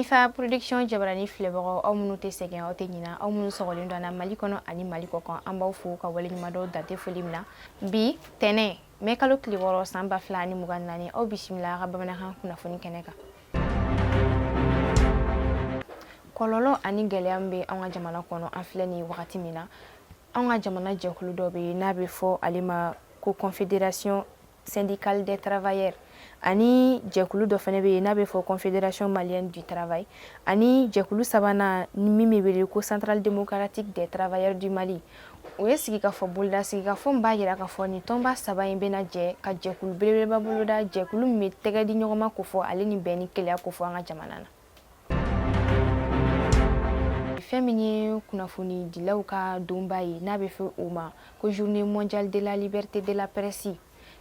Mifa Production jabarani filɛbagaw, aw minnu tɛ sɛgɛn, aw tɛ ɲina, aw minnu sɔgɔlen don an na Mali kɔnɔ ani Mali kɔkan, an b'aw fo ka waleɲuman dɔn dante foli min na. Bi tɛnɛ, mɛ kalo tile 6 san 2024, aw bisimila a ka bamanankan kunnafoni kɛnɛ kan. Kɔlɔlɔ ani gɛlɛya min bɛ an ka jamana kɔnɔ, an filɛ nin wagati min na, an ka jamana jɛkulu dɔ bɛ yen n'a bɛ fɔ ale ma ko Confédération syndicale des travailleurs, ani jɛkulu dɔ fana bɛ yen n'a bɛ fɔ Confédération malienne du travail, ani jɛkulu sabanan min bɛ wele ko Centrale démocratique des travailleurs du Mali. O ye sigikafɔ boloda, sigikafɔ min b'a jira k'a fɔ nin tɔnba saba in bɛna jɛ ka jɛkulu belebeleba boloda, jɛkulu min bɛ tɛgɛ di ɲɔgɔn ma kofɔ, ale ni bɛn ni kelenya kofɔ an ka jamana na. Fɛn min ye kunnafonidilaw ka donba ye, n'a bɛ fɔ o ma ko Journée mondiale de la liberté de la presse,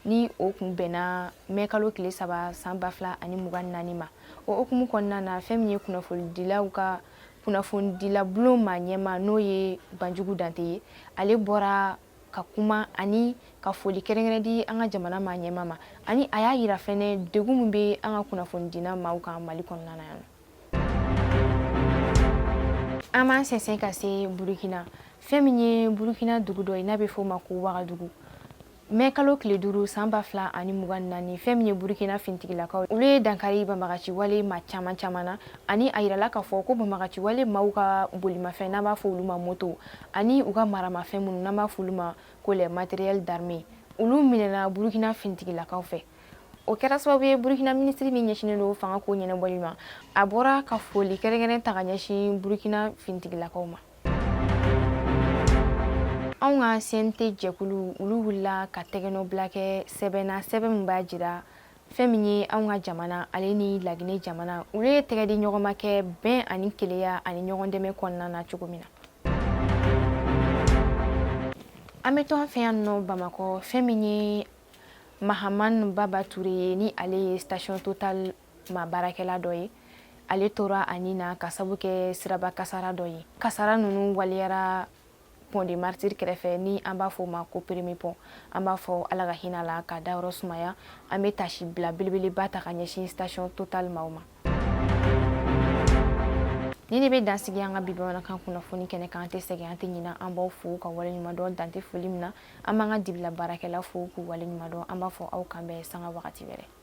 ni o kun bɛnna mɛ kalo tile 3 san 2024 ma, o hukumu kɔnɔna na, fɛn min ye kunnafonidilaw ka kunnafonidila bulon maa ɲɛma, n'o ye Banjugu Dante ye, ale bɔra ka kuma ani ka foli kɛrɛnkɛrɛn di an ka jamana maa ɲɛma ma, ani a y'a yira fɛnɛ degun min bɛ an ka kunnafonidila maaw kan Mali kɔnɔna na yan nɔ. An b'an sɛnsɛn ka se Burukina. Fɛn min ye Burukina dugu dɔ ye n'a bɛ fɔ o ma ko Wagadugu, mɛ kalo tile 5 san 2024, fɛn min ye Burukina fintigilakaw, olu ye dankari banbagaci wale maa caman caman na, ani a yirala k'a fɔ ko banbagaci wale maaw ka bolimafɛn, n'an b'a fɔ olu ma moto, ani u ka maramafɛn minnu n'an b'a fɔ olu ma ko les matériels d'armée, olu minɛna Burukina fintigilakaw fɛ. O kɛra sababu ye Burukina minisiri min ɲɛsinnen don fanga ko ɲɛnabɔli ma, a bɔra ka foli kɛrɛnkɛrɛn ta ka ɲɛsin Burukina fintigilakaw ma. Anw ka CNT jɛkulu, olu wulila ka tɛgɛnɔbila kɛ sɛbɛn na, sɛbɛn min b'a jira fɛn min ye anw ka jamana ale ni Laginɛ jamana, olu ye tɛgɛ di ɲɔgɔn ma kɛ bɛn ani kelenya ani ɲɔgɔn dɛmɛ kɔnɔna na cogo min na. An bɛ to an fɛ yan nɔ Bamakɔ. Fɛn min ye Mahamani Baba Ture ye, ni ale ye station Total ma baarakɛla dɔ ye, ale tora a ni na ka sabu kɛ siraba kasara dɔ ye. Kasara ninnu waleyara Pont des Martyrs kɛrɛfɛ, ni an b'a fɔ o ma ko Premier Pont. An b'a fɔ Ala ka hinɛ la ka dayɔrɔ sumaya. An bɛ tasi bila belebeleba ta ka ɲɛsin station Total maaw ma. Ni ne bɛ dan sigi an ka bi bamanankan kunnafoni kɛnɛ kan. An tɛ sɛgɛn, an tɛ ɲina, an b'aw fo ka waleɲuman dɔn dante foli min na. An b'an ka dibila baarakɛla fo k'u waleɲuman dɔn. An b'a fɔ aw kan bɛn sanga wagati wɛrɛ.